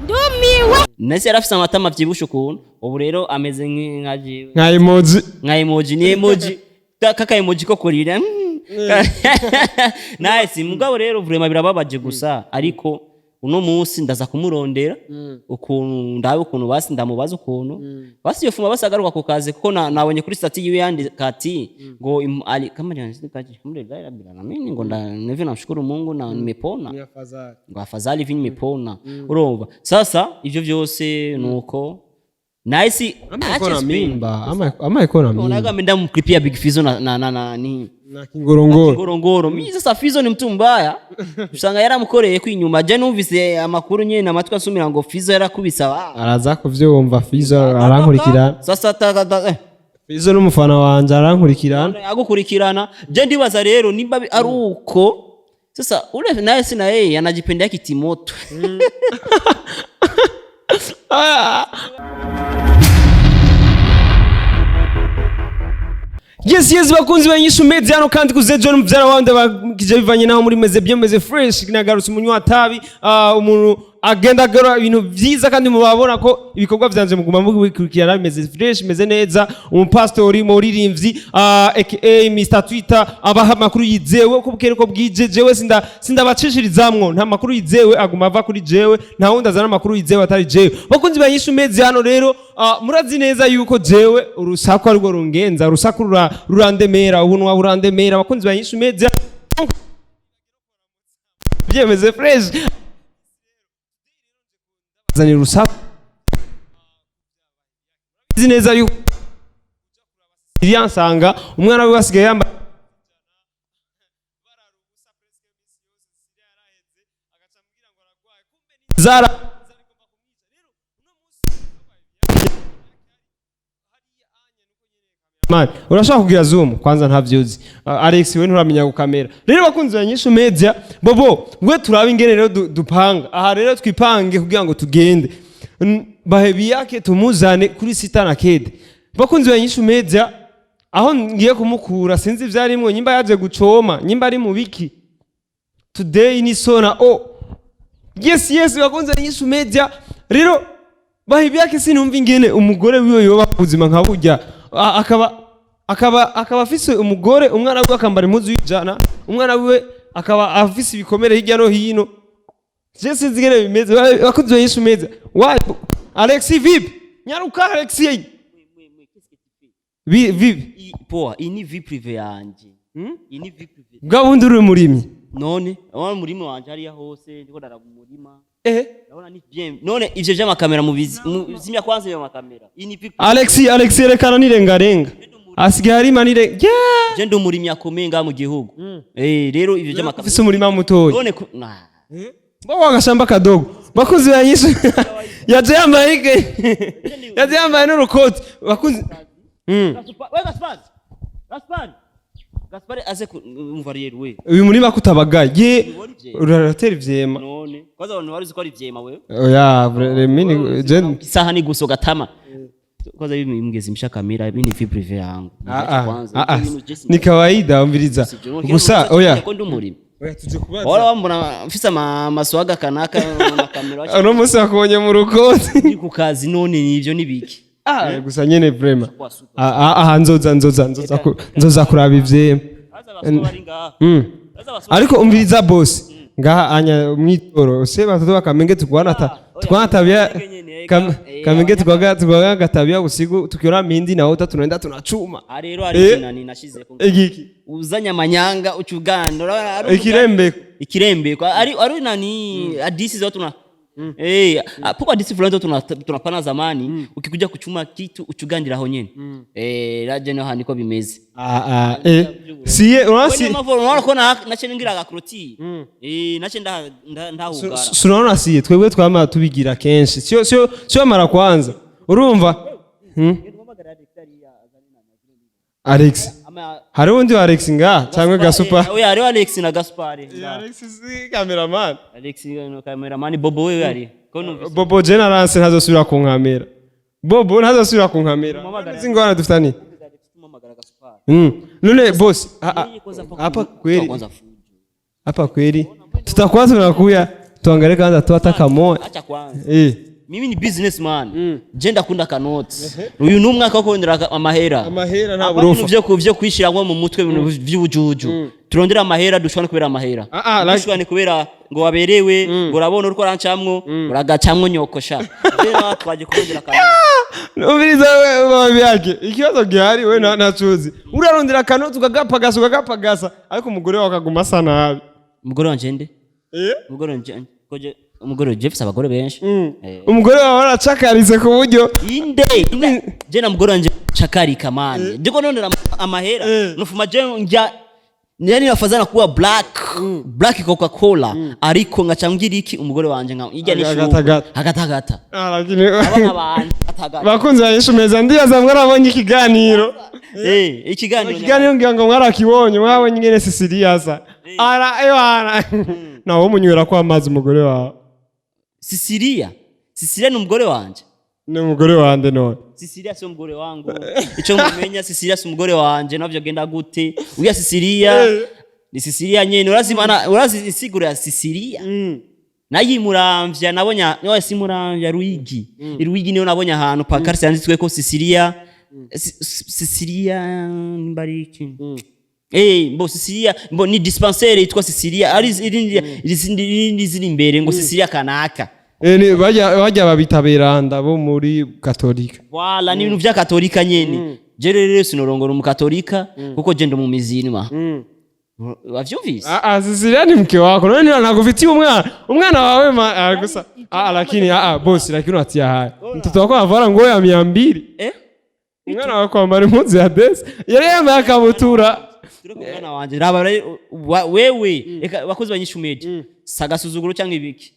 Ndumiwe. Nese yarafise amatama avyibushe ukuntu, ubu rero ameze nka jewe. Nka emoji. Nka emoji, ni emoji kaka emoji ko kurira. Nice. Mugabo rero vraiment birababaje gusa, ariko uno munsi ndaza kumurondera ukuntu, ndabe ukuntu basi ndamubaza ukuntu basi yofuma basi agaruka ku kazi, kuko nabonye kuri statut yiwe yandika ati ngo ali kama alhamdulillah rabbil alamin, ngo nda namshukuru Mungu na nimepona, ngo afadhali hivi nimepona. Urumva sasa ivyo vyose nuko nice. Ama iko na mimba, ama iko na mimba. Unaga ameenda mklipia Big Fizzo na ni na kingorongoro. Ngorongoro. Mimi sasa Fizzo ni mtu mbaya, usanga yaramukoreye kwinyuma. Je numvise amakuru nyene amatwi asumira ngo Fizzo yarakubise. Araza kuvyumva Fizzo, arankurikirana. Sasa ta. Fizzo n'umufana wanje, arankurikirana. Agukurikirana. Je ndibaza rero nimba ari uko sasa ule naye si na yeye anajipendea kitimoto. Yes, bakunzi ba Inyishu Media, hano kandi kuze John muvyara wawe, ndabakije bivanye naho muri meze bien, meze fresh. Nagarutse umunywa tabi, umuntu agenda agora ibintu vyiza, kandi mubabona ko ibikorwa vyanje muguma mubikurikirana, bimeze fresh, bimeze neza. Umupastori, muririmbyi, aka Mr Twitter, abaha amakuru yizewe uko bukeye uko bwije. Jewe sindabachishirizamwo, nta makuru yizewe aguma ava kuri jewe, nta wundi azana amakuru yizewe atari jewe. Bakunzi ba Inyishu Media, hano rero murazi neza yuko jewe urusaku arirwo rungenza, urusaku rurandemera, ubunwa burandemera. Bakunzi ba Inyishu Media, byemeze fresh, zanira urusaku. Nzi neza yuko iriya nsanga umwana we asigaye yambaye zara. Man, urashaka kugira zoom kwanza ntavyuzi. Alex we nturamenya gukamera. Rero bakunzi ba Inyishu Media, bobo ngwe turabe ingene rero dupanga. Aha rero twipange kugira ngo tugende. Bahebi yake tumuzane kuri sita na kede. Bakunzi ba Inyishu Media, aho ngiye kumukura sinzi ivyarimwo, nyimba yaje gucoma, nyimba ari mu biki. Today ni sona oh. Yes, bakunzi ba Inyishu Media. Rero bahebi yake sinumva ingene umugore wiwe yoba ubuzima nka burya. Akaba afise umugore, umwana wiwe akambara impuzu y'ijana, umwana wiwe akaba afise ibikomere hirya no hino. Je sinzi ingene bimeze. Bakunzi ba Inyishu Media. Wa Alexi vipi? Nyaruka Alexi. Vipi? Poa, iyi ni vie privée yanje. Iyi ni vie privée. Bwa bundi uri umurimyi. None abona umurima wanje hariya hose ndiko ndaraba umurima. Ndabona ni bien. None ivyo vy'amakamera mubizi zimya kwanza iyo makamera. Iyi ni vie privée. Alexi erekana nirengarenga. Asigaye arima nire. Yeah. Je ndi umurimyi akomeye ngaha mu gihugu. Rero ivyo vy'amakamera. Ufise umurima mutoya. None nah. Bo wagashamba kadogo. Bakunzi ba Inyishu, yaje yambaye ike. Yaje yambaye n'urukoti. Bakunzi. We Gaspar. Gaspar. Gaspar aze umva rero we. Uyu murima kutabagaye. Ye uratera ivyema. None kwanza abantu bari ko ari ivyema wewe. Oya, mini je Isaha ni guso gatama. Kwanza mimi mgezimisha kamera, mimi ni vie privée yangu. Kwanza Ni kawaida, umviriza. Gusa oya. Ko ndi umurimi. Oya tuje kubaza. Wala wambona mfise amaswaga kanaka na kamera. Uno munsi wakubonye mu rukoti. Ndi ku kazi, none nivyo nibiki? Ah, gusa nyene vraiment. Aha nzoza kuraba ivyema. Baza baswa bari ngaha. Baza baswa. Ariko umviriza boss. Ngaha anya mwitoro se batoto bakamenge tukwana ta tukwana tabia kamenge tukwaga gatabia usiku tukiona mindi na ota tunaenda tunachuma. Ah, rero ari kinani nashizeko. Igiki. Uzanye amanyanga ucuganda. Urabona ari Ikirembeko. Ikirembeko. Ari nani hadisi zote tuna popo hadisi fulani zote tunapana zamani, ukikuja kuchuma kitu uchugandira aho nyene. Raje no handiko bimeze. Ah ah siye unaona Wewe si mavo unaona ko na nace ngira agakroti. Nace ndahugara. Unaona siye twebwe twama tubigira kenshi. Sio mara kwanza. Urumva? Alex. Hari undi wa Alex nga cyangwa Gasupa? Oya, hariho Alex na Gaspar. Alex si cameraman. Alex no cameraman, Bobo wewe ari. Ko numvise. Bobo Generance ntazosubira ku nkamera. Bobo ntazosubira ku nkamera. Zingwana dufitani. Tumamagara Gaspar. None boss, hapa kweli. Kwanza fujo. Hapa kweli. Tutakuwa tunakuya. Tuangalie kwanza tu hata kamoja. Acha kwanza. Mimi ni businessman, je ndakunda kanoti. Uyu ni umwaka wo kurondera amahera. Amahera nta Apana burofa. ibintu vyo kwishiramwo mu mutwe, ibintu vy'ubujuju. Turondera amahera, dushobora kubera amahera. Ah, ah, like- Dushobora kubera ngo waberewe, ngo urabona uriko urancamwo, uragacamwo nyokosha. Rero twaje kurondera akanoti. Umviriza we, babi yake, ikibazo gihari we ntacuzi urarondera akanoti, ukagapagasa, ukagapagasa, ariko umugore wawe akaguma asa nabi. Umugore wanje nde? Umugore wanje koje? Umugore wanje mfise abagore benshi. Umugore wawe aracakaritse ku buryo Inde inde? Je na mugore wanje chakarika man, ndiko nondera amahera. Nufuma je njya yani nafazana kuwa black black Coca Cola, ariko ngaca ngira iki? Umugore wanje nka ijya ni Agatagata. agatagata. Ah, lakini Abana banje agatagata. Bakunzi ba Yesu meza, ndibaza mwarabonye ikiganiro. Ikiganiro. Ikiganiro ngira ngo mwarakibonye, mwabonye ingene Sisilia asa ara ewana nawe umunywera ko amazi umugore wawe. Sisilia, Sisilia ni umugore wanje. Ni umugore wande none? Sisilia si umugore wangu. Ico mumenya, Sisilia si umugore wanje. Navyo genda gute? Uya Sisilia ni Sisilia nyene. Urazi mana, urazi insiguro ya Sisilia? Nayimuramvya nabonye, no si Muramvya, Ruyigi. Ruyigi niyo nabonye ahantu pancarte yanditswe ko Sisilia. Sisilia nimbariki. Mbo Sisilia, mbo ni dispensaire yitwa Sisilia, ari irindi irindi ziri imbere ngo Sisilia kanaka. Ni bajya babita beranda bo muri Katolika. Wala ni ibintu vya Katolika nyene. Je rero sinorongora umukatolika kuko je ndo mu mizinwa. Wavyumvise? Ah, ah, Sisilia ni mke wako none niba nagufitiye umwana, umwana wawe ma, ah, gusa ah, lakini ah, ah, boss, lakini unatia haya mtoto wako anavara nguo ya 200. Eh? Umwana wawe kwambara impuzu ya desi, yari yambaye akabutura. Turi ku mwana wanje, raba wewe reka bakozi ba Inyishu Media, sagasuzuguro cyangwa ibiki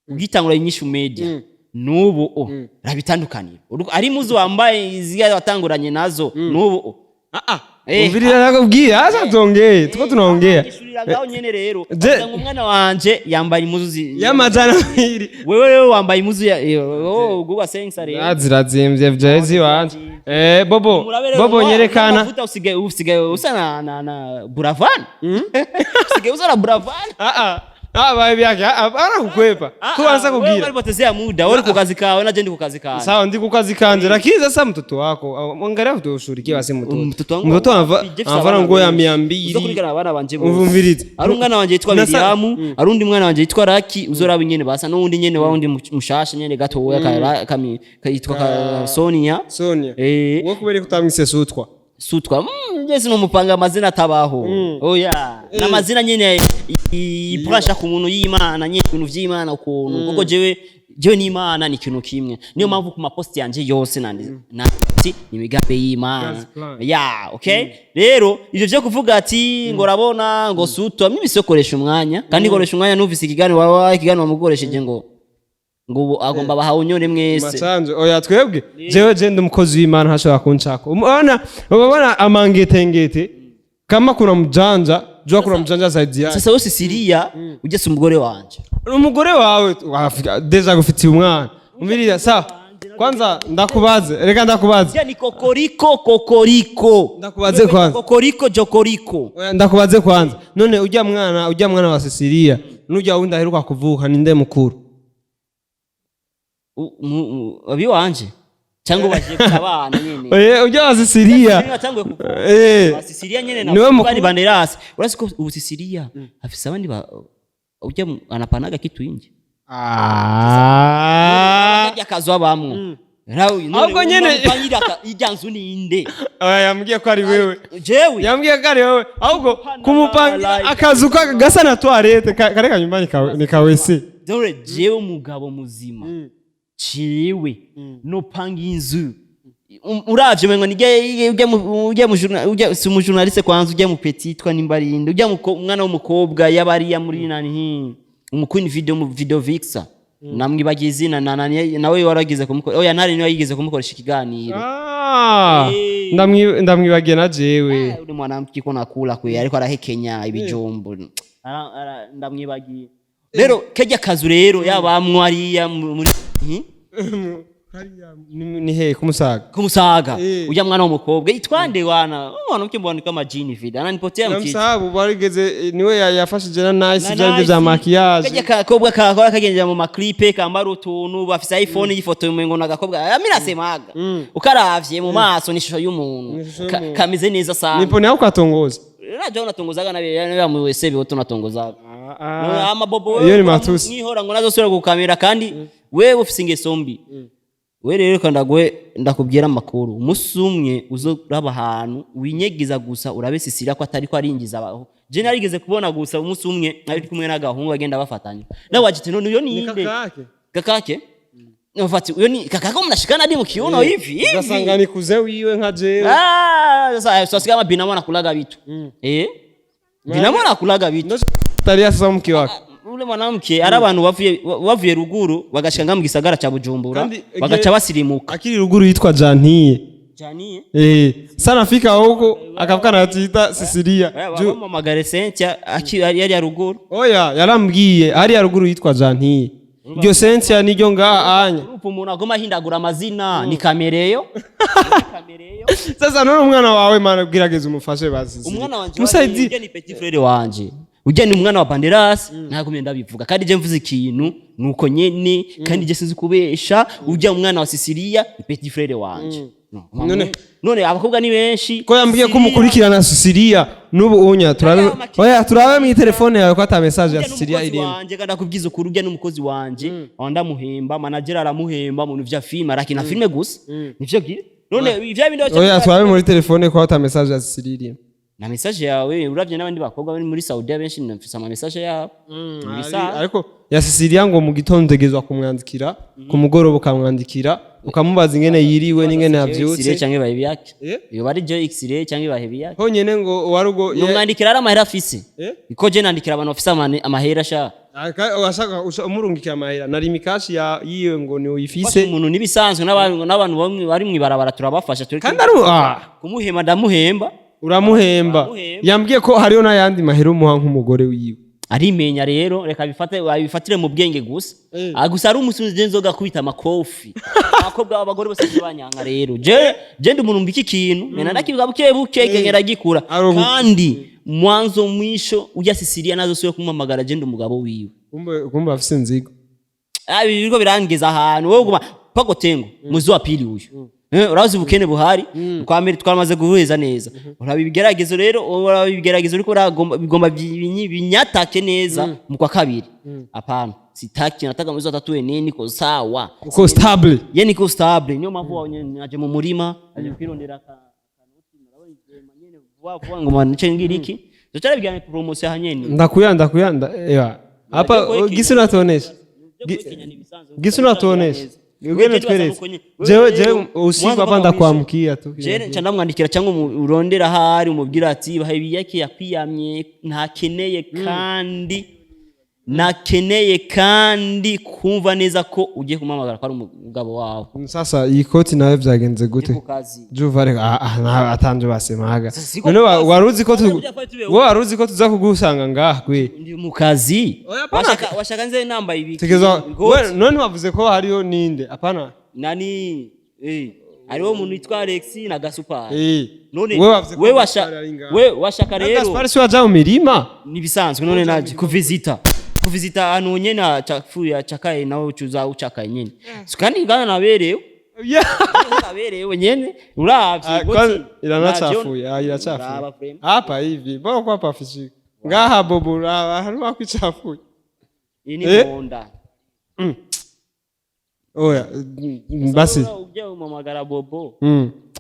ugitangura Inyishu Media nubu o rabitandukaniro. Ari muzu wambaye iziga watanguranye nazo nubu o. Ah, ah. Eh. Umvirira, nakubwiye, acha tuongee, tuko tunaongea. Ishurira ngaho nyene rero. Je- Wagira ngo umwana wanje yambaye impuzu y'200. Wewe wewe wambaye impuzu ya oh guba sensa rero. Ah, zirazimvye vyezi wanje. Bobo, Murabe rero, bobo, nyerekana. Amavuta usigaye usa na Buravan, usigaye usa na Buravan. Ah, ah. Ah, baby yake, ah, ah, anakukwepa. Tu anza Wewe kugira. ulipotezea muda, wewe ku kazi kawe na je ndi ku kazi kawe. Sawa, ndi ku kazi kanje, lakini sasa mtoto wako, ah, angalia ushughulikie basi mtoto. Mtoto wangu Mtoto Jeff anavaa abana nguo ya benshi. 200. Uzokurikirana abana banje bose. Umvumvirize. Ari umwana wanje yitwa Miriamu, ari undi mwana wanje yitwa Raki, uzoraba nyene basa n'uwundi nyene wa wundi mushasha nyene gatoya kami yitwa ka Sonia. Sonia. Eh. Wowe kubera ko utamwise Sutwa? Sutwa. Je sinomupanga amazina atabaho. Oya, n'amazina nyene iprasha ku muntu y'Imana nyene, ibintu vy'Imana ukuntu. Kuko jewe n'Imana ni ikintu kimwe. Niyo mpamvu ku maposti yanje yose nandi nandi ni imigambi y'Imana. God's plan. Ya, okay? Rero ivyo vyo kuvuga ati ngo urabona ngo sutwa, mimi sikoresha umwanya, kandi koresha umwanya numvise ikiganiro wawe, ikiganiro wamukoresheje ngo ubu agomba bahawunyore mwese. Masanzu oya, twebwe jewe je ndi umukozi w'Imana, ntashobora kunshaka. Umeona, ubona amangetengete kama kuna mjanja, jua kuna mjanja zaidi yake. Sasa wewe Sisilia ugese umugore wanje. Umugore wawe déjà gufitiye umwana. Umviriza, sawa, kwanza ndakubaze, reka ndakubaze. Ya ni kokoriko kokoriko. Ndakubaze kwanza. Kokoriko jokoriko. Oya, ndakubaze kwanza. None ujya mwana wa Cecilia n'ujya wundi aheruka kuvuka, ninde mukuru? Abi wanje cyangwa baje abana nyene? Oye, ujya wa Cecilia. Batanguye kuvuka. Eh. Ba Sicilia nyene na Niwe mukuru. bari banderasi. Urasi ko ubu Sicilia afise abandi ba ujya anapanaga kitu inje. Ah. Kajya kazu abamwo. Nawe Ahubwo nyene- ijya nzu ni inde? Oya, yambwiye ko ari wewe. Jewe? Yambwiye ko ari wewe, ahubwo kumupangira akazu gasa na toilette kare kanyumbani ni kawese. Dore jewe umugabo muzima, jewe nopanga inzu. Uravye mengo nijye ujya mu ujya si umujournaliste kwanza, ujya mu petit twa nimbarinde, ujya mu umwana w'umukobwa yabariya muri nani umuqueen video mu video vixa, namwibagiye izina na nani, nawe waragize kumukora, oya ntari niwe yigeze kumukoresha ikiganiro. Ah, Eh. ndamwibagiye na jewe. Ah, uri mwanamke ko nakula kwe ariko arahekenya ibijumbu. Ndamwibagiye rero kejya kazu rero yabamwo ariya muri Ni he kumusaga? Kumusaga. Eh. Ujya mwana w'umukobwa itwande wana umwana ukimbona kama jini vile ananipotea mkichwa. Namsahabu warigeze, niwe yafashije na Nice ibyo bya maquillage. Kajya kakobwa kakora kagendera mu maklipe, kambara utuntu, bafise iPhone yifoto umengo n'agakobwa. Mimi nasemaga ukaravye mu maso ni ishusho y'umuntu. Ni ishusho y'umuntu. Kameze neza sana. Nipo nawe ukatongoza. Unajua unatongozaga na na mu wese biho tunatongozaga. Amabobo. Iyo ni matusi. Mwihora ngo nazosubira gukamera kandi wewe ufise ingeso mbi. We rero reka ndaguhe, ndakubwira amakuru. Umunsi umwe uzoraba ahantu winyegeza gusa urabe Sisilia ko atari ko arinjiza abaho. Je narigeze kubona gusa umunsi umwe nari kumwe n'agahungu bagenda bafatanya nawe wajite, none uyo ni inde? Kakake. Kakake. Nafati uyo ni kakake, mnashikana hadi mu kiuno hivi hivi. Ugasanga ni kuze wiwe nka jewe. Ah, sasa sasa kama binamu anakulaga vitu, binamu anakulaga vitu. Taria sasa mke wake. Ule mwanamke ari abantu bavuye ruguru bagashika nga mu gisagara ca Bujumbura, Kandi, bagaca basirimuka. Akiri ruguru yitwa Jantiye. Janiye. Sana afika huko akavuga natita Sicilia. Bamamagare Cynthia yari ya ruguru. Oya, yarambwiye hariya ruguru yitwa Jantiye. Iryo Cynthia niryo ngaha anya. Urupa umuntu agoma ahindagura amazina ni kamereyo. Kamereyo. Sasa none umwana wawe mana gerageza umufashe basi. Umwana wanje Musaidi. Ujya ni petit frère wanje, ujya ni umwana wa Banderas, ntagumye ndabivuga kandi je mvuze ikintu nuko nyene, kandi je sinzi kubesha. Ujya umwana wa Sicilia ni petit frère wanje. No, none abakobwa ni benshi. Ko yambwiye ko mukurikirana Sicilia n'ubu unya turabe. Aya, makiri. Oya, turabe mu telefone yawe ko ata message ya Ujya Sicilia n'umukozi irimo. wanje kandi akubwiza ukuri, ujya n'umukozi wanje aho ndamuhemba, manager aramuhemba mu bintu vya filime, arakina filime gusa nivyo gira none ivya bindi Oya, turabe muri telefone ko ata message ya Sicilia irimo. Na message yawe uravye n'abandi bakobwa bari muri Saudiya benshi nafise ama message yabo. Ni ibisanzwe. Ariko ya Sicilia ngo mu gitondo utegerezwa kumwandikira, ku mugoroba ukamwandikira, ukamubaza ingene yiriwe n'ingene X-ray yavyutse. canke bahe biyake. Eh? Iyo bari je X-ray canke bahe biyake. Honyene ngo warugo. Numwandikira ari amahera afise. Eh? Iko je nandikira abantu bafise amahera sha. Washaka umurungikira amahera na rimikashi ya yiwe ngo ni Ufashe uyifise. umuntu nibisanzwe n'abantu bamwe bari mw'ibarabara turabafasha turi Kandi ari kumuhemba ndamuhemba. Uramuhemba. Uramuhemba. Yambwiye ko hariho n'ayandi mahera umuha nk'umugore wiwe. Arimenya rero, reka bifate abifatire mu bwenge gusa. Ah, gusa ari umusunzi je nzoga kubita amakofi abakobwa abagore bose banyanka. Rero je ndi umuntu mbika ikintu mena ndakivuga buke buke kengera gikura. Kandi mwanzo mwisho ujya Sicilia nazo siwe kumamagara, je ndi umugabo wiwe. Kumbe afise inzigo. Ah, ibi biriko birangeza ahantu wowe guma pako tengo mwezi wa pili uyu. Urazi ubukene buhari kwa mbere twamaze guhuza neza, uraba ibigeragezo rero, uraba ibigeragezo uriko uragomba bigomba binyatake neza mu kwa kabiri. Hapana, sitaki, nataka mwezi wa tatu ene niko sawa. Uko stable. Ye niko stable, niyo mpamvu wabonye naje mu murima, naje kwirondera ka kanoti, murabona ijema nyene vuba vuba ngo nice ngira iki zocara bijyanye promotion hanyene. Ndakuyanda ya hapa. Gisi unatuonesha. Gisi unatuonesha ugende tweretse, jewe usiku hapa ndakwamkia tu. Je nca ndamwandikira cyangwa urondera ahari umubwira ati bahe biyake yakwiyamye ntakeneye, kandi nakeneye kandi kumva neza ko ugiye kumuhamagara ko ari umugabo wawe. Sasa iyi koti nawe byagenze gute? Ku kazi. Juva reka atanje basemaga. Siko None ku kazi. wari uzi ko Bya tubeho. wowe wari uzi ko tuza kugusanga ngaha kwe? Ndi mu kazi. Oya, hapana. Washaka nze nambaye ibi Tegeza ikoti. we none wavuze ko hariyo ninde apana. Nani, hariho umuntu witwa Alex na Gasupari. None we wavuze ko we washa Gaspar ari ngaha. we washaka rero. Gaspar si waja mu mirima. Nibisanzwe none naje kuvizita ahantu nyene acafuye acakaye nawe ucuza ucakaye nyene. So kandi ngana naberewe. Naberewe nyene uravye Ah, ikoti, kwanza iranachafuye, irachafuye. Uraba frame. Hapa hivi bora kwa hapa fishika ngaha bobo uraba harimo kwichafuye. Iyi ni Honda. Oya, basi. Ujya umamagara Bobo.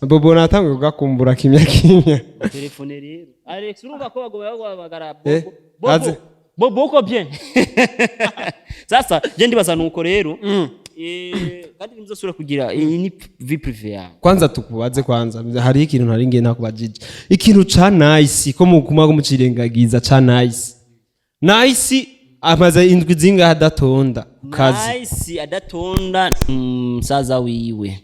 Bobo natanguye kugakumbura kimya kimya. Telefone rero Alex urumva ko bagomba baguhamagara Bobo. Aze. Bobo uko bien. Sasa je ndibaza nuko rero, kandi nzosubira kugira iyi ni vie privée yawe. Kwanza tukubaze, kwanza hariho ikintu nari ngiye nakubajije, ikintu ca Nice ko muguma mucirengagiza ca Nice. Nice amaze indwi zingahe adatonda ku kazi? Nice adatonda, musaza wiwe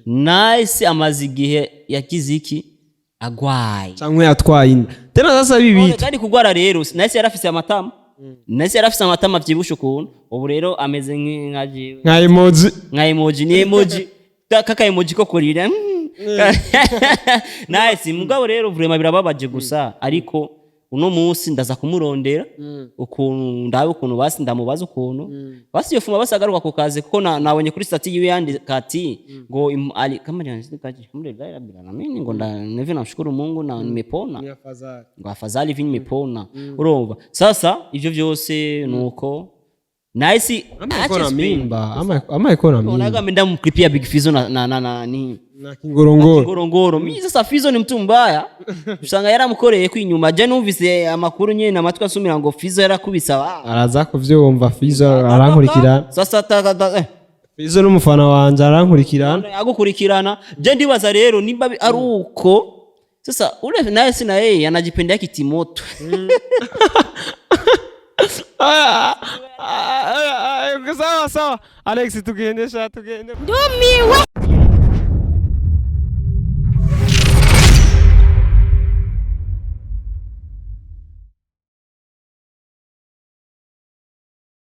Nice amaze igihe yagize iki agwaye. Canke yatwaye inda tena sasa None bibi. kandi kugwara rero Nice yarafise amatama. Nese yarafise amatama avyibushe ukuntu, ubu rero ameze nka jewe. Nka emoji. Nka emoji, ni emoji. Kaka emoji ko kurira. Nice. Mugabo rero vraiment birababaje gusa, ariko uno munsi ndaza kumurondera ukuntu, ndabe ukuntu basi ndamubaza ukuntu basi iyo fuma basi agaruka ku kazi, kuko nabonye kuri statut yiwe yandika ati ngo ali kama alhamdulillah rabbil alamin, ngo nda namshukuru Mungu na nimepona, ngo afadhali hivi nimepona. Urumva sasa ivyo vyose nuko Nice. Ama iko na mimba, ama iko na mimba. Unaga ameenda mklipia Big Fizzo na ni na kingorongoro. Ngorongoro. Mimi sasa Fizzo ni mtu mbaya, usanga yaramukoreye kwinyuma. Je numvise amakuru nyene amatwi asumira ngo Fizzo yarakubise. Araza kuvyumva, Fizzo arankurikirana. Sasa ta. Fizzo n'umufana wanje, arankurikirana. Agukurikirana. Je ndibaza rero nimba ari uko sasa ule naye si na yeye anajipendea kitimoto. Sawa sawa, Alex, tugende sha, tugende. Ndumiwe.